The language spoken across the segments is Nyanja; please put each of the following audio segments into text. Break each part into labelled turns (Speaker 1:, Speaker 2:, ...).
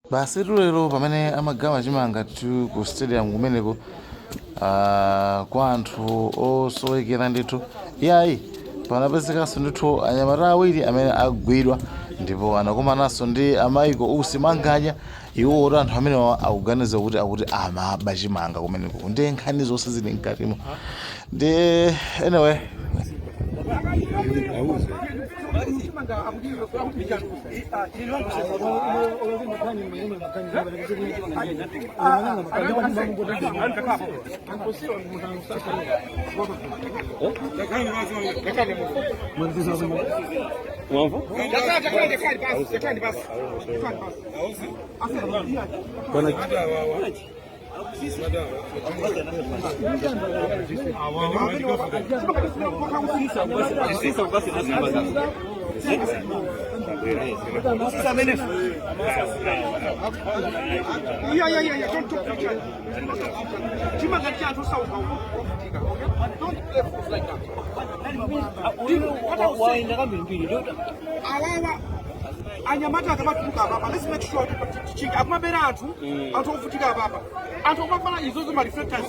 Speaker 1: Basi lero pamene amagawa chimanga tu ku stadium kumeneko, kwa anthu osowekera ndithu, iyayi, panapezekanso ndithu anyamata awiri amene agwidwa ndipo anakumananso ndi a Michael Usi Manganya. Iwo oti anthu amenewa akuganiza kuti akuti amaba chimanga kumeneko, ndi nkhani zonse zili mkatimo. Ndi anyway.
Speaker 2: Yeah. Don't talk to each other. Chimanga cha anthu osauka ovutika, okay? Don't play fools like that. Awawa anyamata akamatuluka apapa, let's make sure kuti tichinga akumabera anthu, anthu ovutika apapa, anthu omavala izozo ma reflectors.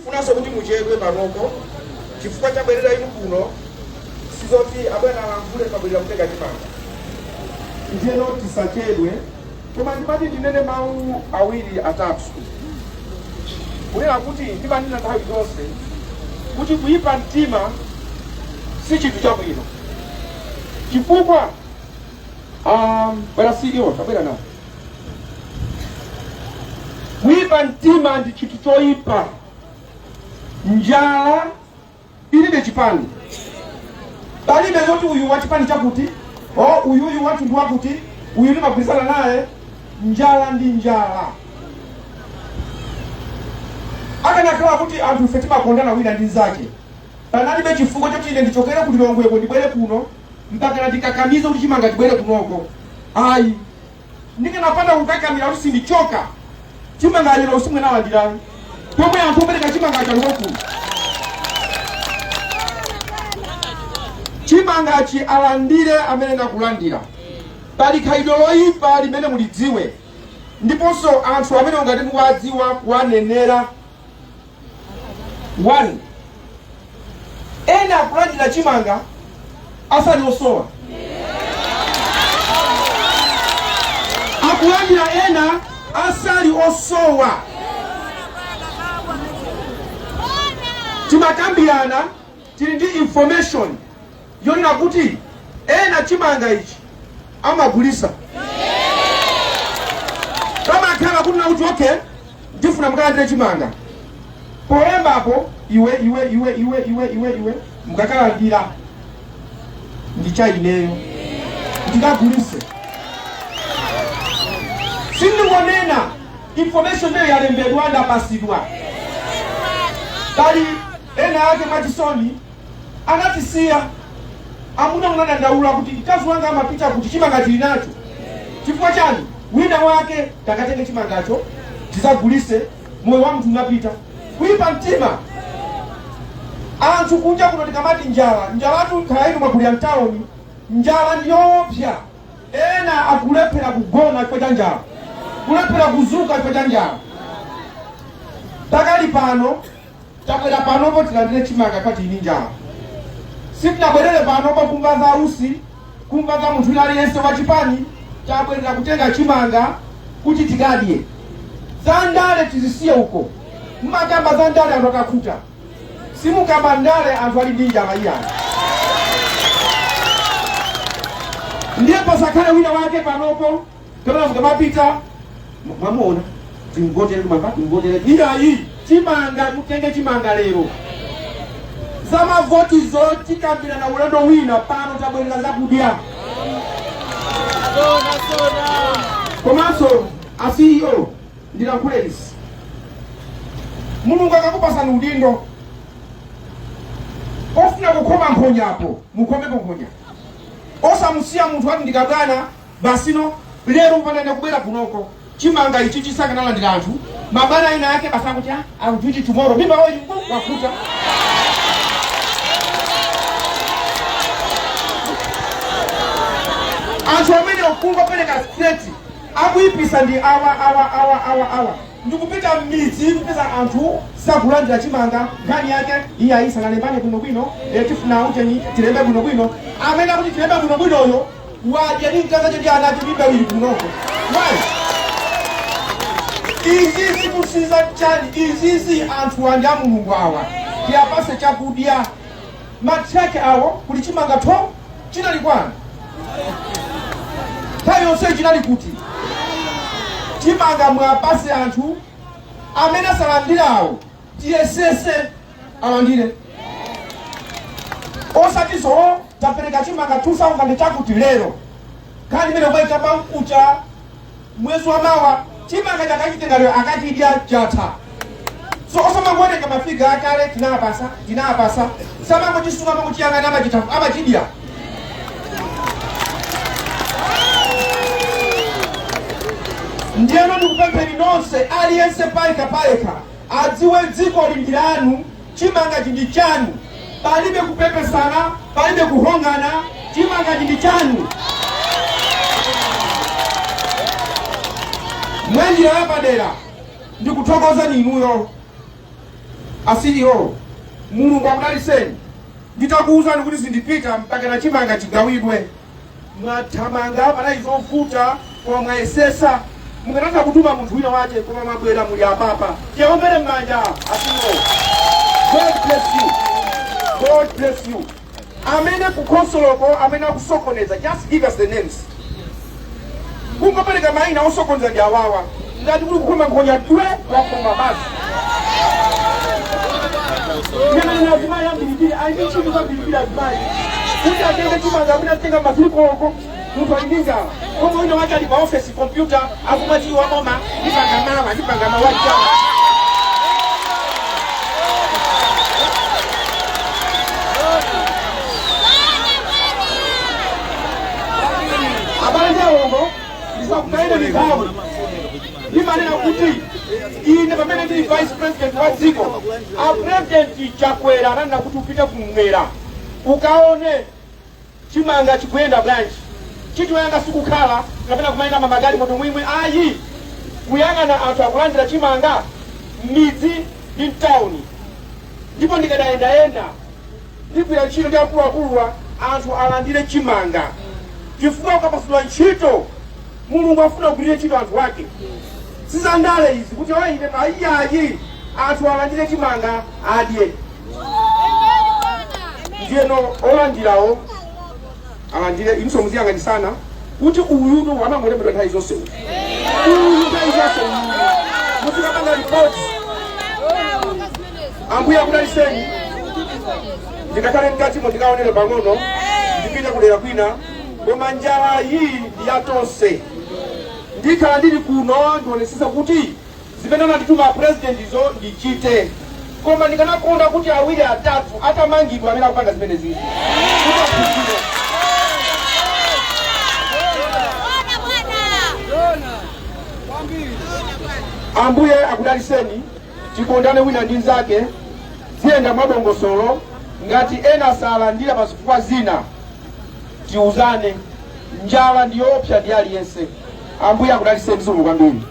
Speaker 2: Funanso kuti muchedwe panopo chifukwa chabwerera inu kuno, sizoti abwana alankhule, pabwerera kutenga chimanga, ndiyeno tisachedwe. Koma ndimati ndinene mawu awiri atatu, kunena kuti ndimanena nthawi zonse kuti kuyipa mtima si chinthu chabwino, chifukwa bwana CEO, tabwera nawo. Kuyipa mtima ndi chinthu choyipa. Njala ilibe chipani, palibe zoti uyu wa chipani chakuti, o uyuyu wa mtundu wakuti, uyu ndimagwirizana naye. Njala ndi njala. Akanakhala kuti anthu ife timakondana wina ndi nzake, panalibe chifukwa choti ine ndichokere ku Lilongweko ndibwere kuno mpaka ndikakamize kuti chimanga chibwere kunoko, ayi. Ndikanapanda kukakamira kuti sindichoka, chimanga lero simwenalandirayo, pomwe anthu opereka chimanga chaluko kuno. Chimangachi alandire amene nakulandira. Pali khalidwe loyipa limene mulidziwe, ndiponso anthu amene ungati mukuwadziwa kuwanenera. 1 ena akulandira chimanga asali osowa, akulandira ena asali osowa. Timakambirana, tili ndi information yonena kuti ena chimanga ichi amagulisa. Pamakhala kunena kuti, "Okay, ndifuna mukalandire chimanga," polembapo, "Iwe, iwe, iwe, iwe, iwe, iwe, iwe, mukakalandira, ndi cha ineyo, ndikagulise." Sindingonena, information imeyo yalembedwa, ndapasidwa. Pali ena ake mwachisoni anatisiya, amuna unadandaula kuti, "Mkazi wanga amapita kuti chimanga chili nacho." Chifukwa chani? Wina wake takatenge chimangacho tizagulise. Moyo wa munthu unapita. Kuyipa mtima. Anthu kunja kuno tikamati njala, njalatu khala inu mwakulira mtawuni, njala ndiyoopsa. Ena akulephera kugona chifukwa cha njala, kulephera kuzuka chifukwa cha njala. Pakali pano tabwera panopo tilandire chimanga kwa tili njala. Sitinabwerere panopo kumva za Usi, kumva za munthu wina aliyense wa chipani. Tabwerera kutenga chimanga kuti tikadye. Za ndale tizisiye uko. Mmakamba za ndale anthu akakhuta, simukamba ndale anthu ali ndi njala, iyani. Pasakhale wina wake panopo kapena mukamapita mwamuona, timvotere mwamba, timvotere. Iyayi, chimanga mutenge chimanga lero. Zamavotizo tikambirana ulendo wina, pano tabwerera zakudya. Komanso a CEO, ndilankhule izi: Mulungu akakupasani udindo ofuna kukhoma nkhonyapo, mukhomepo nkhonya, osamusiya munthu ati ndikabwana basino. Lero panene kubwera kunoko, chimanga ichi chisakanalandira anthu mabwana ina ake basanguti, "Ah, I'll do it tomorrow." Mimba oyi wakuta. Anthu amene okungopereka straight akuyipisa ndi awa, awa, awa, awa, awa. Ndikupita m'midzi kupeza anthu sakulandira chimanga, nkhani yake iye ayisanalembane bwinobwino. Tifuna ucheni tilembe bwinobwino. Amene akuti tilembe bwinobwinoyo wadya ndi mkazi ndi ana ake, mimba ili kunoko. Why? Izizi musiza chani? Izizi anthu andi a Mulungu awa, tiyapase chakudya. Matraki awo kuli chimanga tho chinali kwani? Nthawi yonse chinali kuti? Chimanga mwapase anthu amene asalandirawo, tiyesese alandire, osati zo tapereka chimanga 2000 chakuti lero, nkhani imene kumaitamba mkucha mwezi wa mawa. Chimanga chakachitenga lero, akachidya, chatha. So osamangowerenga mafiga akale, tinapasa, tinapasa, samangochisunga, mangochiyang'ana, amachita, amachidya. Ndiyeno ndikupempheni nonse, aliyense payekha payekha adziwe dziko ndi lanu, chimanga ndi chanu. Palibe kupepesana, palibe kuhongana, chimanga ndi chanu. Mwanjira yapadera ndikuthokozani inuyo a CEO, Mulungu akudaliseni. Nditakuwuzani kuti sindipita mpaka na chimanga chigawidwe, mwathamanga. Panali zovuta koma mwayesesa. Mukanatha kutuma munthu wina wache, koma mwabwera, muli apapa. Tiyaombere m'manja a CEO. God bless you, God bless you. Amene kukhonsoloko amene akusokoneza, just give us the names, kungopereka mayina osokoneza ndi awawa. Ngati kuli kukhoma nkhonya, dwe wakhoma basi. Yang'anani azimayi ambirimbiri ali ndi ntchito zambirimbiri. Azimayi kuti atenge chimanga amene atenga mazilikoko, munthu ali ndi njala, koma wina wake ali pa ofesi, kompyuta, akumwa tiyi wa boma. Ndipanga mawa, ndipanga mawa njala. Abale ndi alongo, ndisakutayire nthawi. Ndimanena kuti ine pamene ndili vice president wa dziko, a President Chakwera ananena kuti upite kumwera ukaone chimanga chikuyenda bwanji. Ntchito yanga sikukhala kapena kumayenda mamagali moto mwimwe, ayi, kuyang'ana anthu akulandira chimanga m'midzi ndi mtawuni. Ndipo ndikadayendayenda, ndigwira ntchito ndi akuluakuluwa, anthu alandire chimanga, chifukwa ukapasidwa ntchito, Mulungu afuna kugwirire ntchito anthu ake. Sizandale izi kuti oyi ine ayiyayi, anthu alandire chimanga adye. Ndiyeno olandirawo alandire, inunso muziyang'anisana kuti uyutu amangolembedwa nthawi zonse, uyu, uyu, nthawi zonse uyu, muzikapanga ripoti. Ambuye akudaliseni. Ndikakhale mkatimo, ndikaonere pang'ono, ndipite kudera kwina, koma njala iyi ndi ya tonse. Ndikhala ndili kuno, ndionesesa kuti zimene anandituma president zo ndichite, koma ndikanakonda kuti awiri atatu atamangidwa amene akupanga zimene zizi kuti aphunzire. Ambuye akudaliseni. Tikondane wina ndi nzake, ziyenda mwadongosolo. Ngati ena salandira pa zifukwa zina, tiuzane. Njala ndiyoopsa ndi aliyense. Ambuye akudaliseni. Zikomo kwambiri.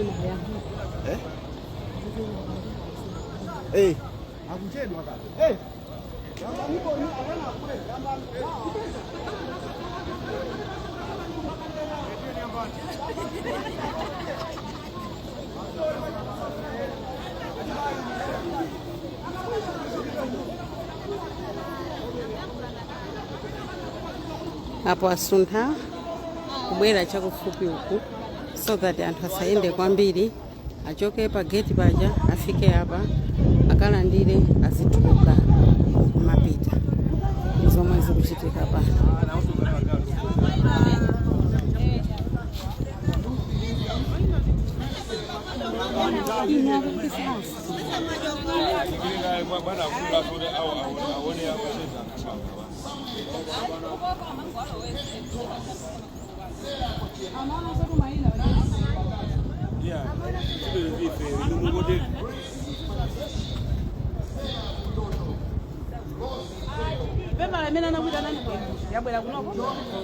Speaker 2: Eh? Eh. Akuchedwa kaka. Eh.
Speaker 3: Apo asuntha kubwera chakufupi uku so that anthu asayende kwambiri, achoke pa gate paja, afike apa, akalandire, azituluka kumapita. Zomwe zikuchitika pano.
Speaker 4: Pepala imene anakuita nani yabwera kunoko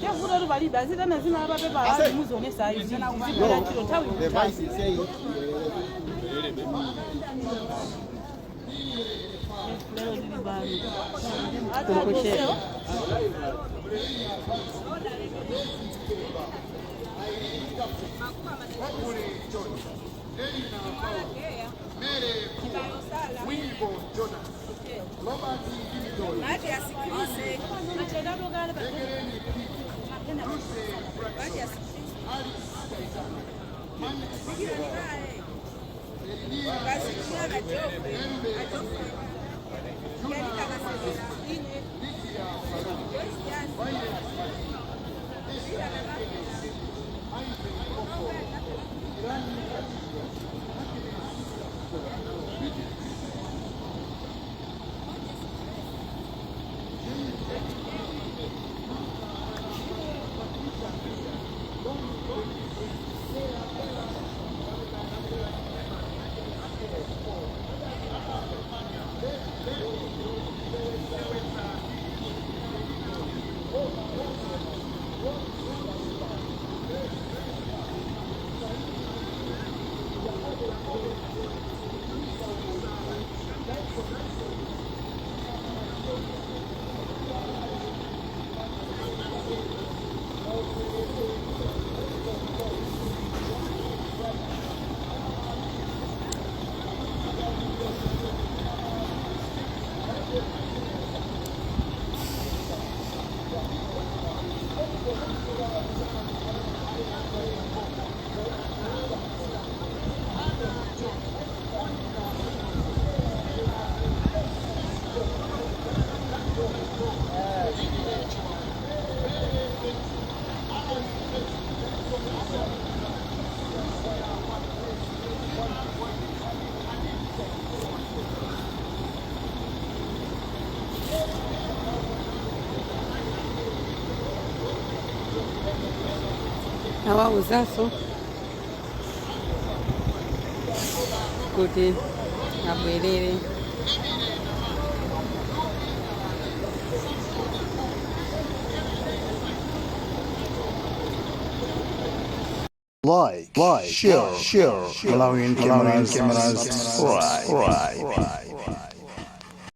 Speaker 4: tevuto tu palibe azitana zina apa pepala ati muzionesa ayi zigwira ntchito nthawi ikutha. Lero ndili pano.
Speaker 3: Kukuchedwa. Awawuzaso kuti abwerere.
Speaker 5: Like, share, Malawian cameras, subscribe.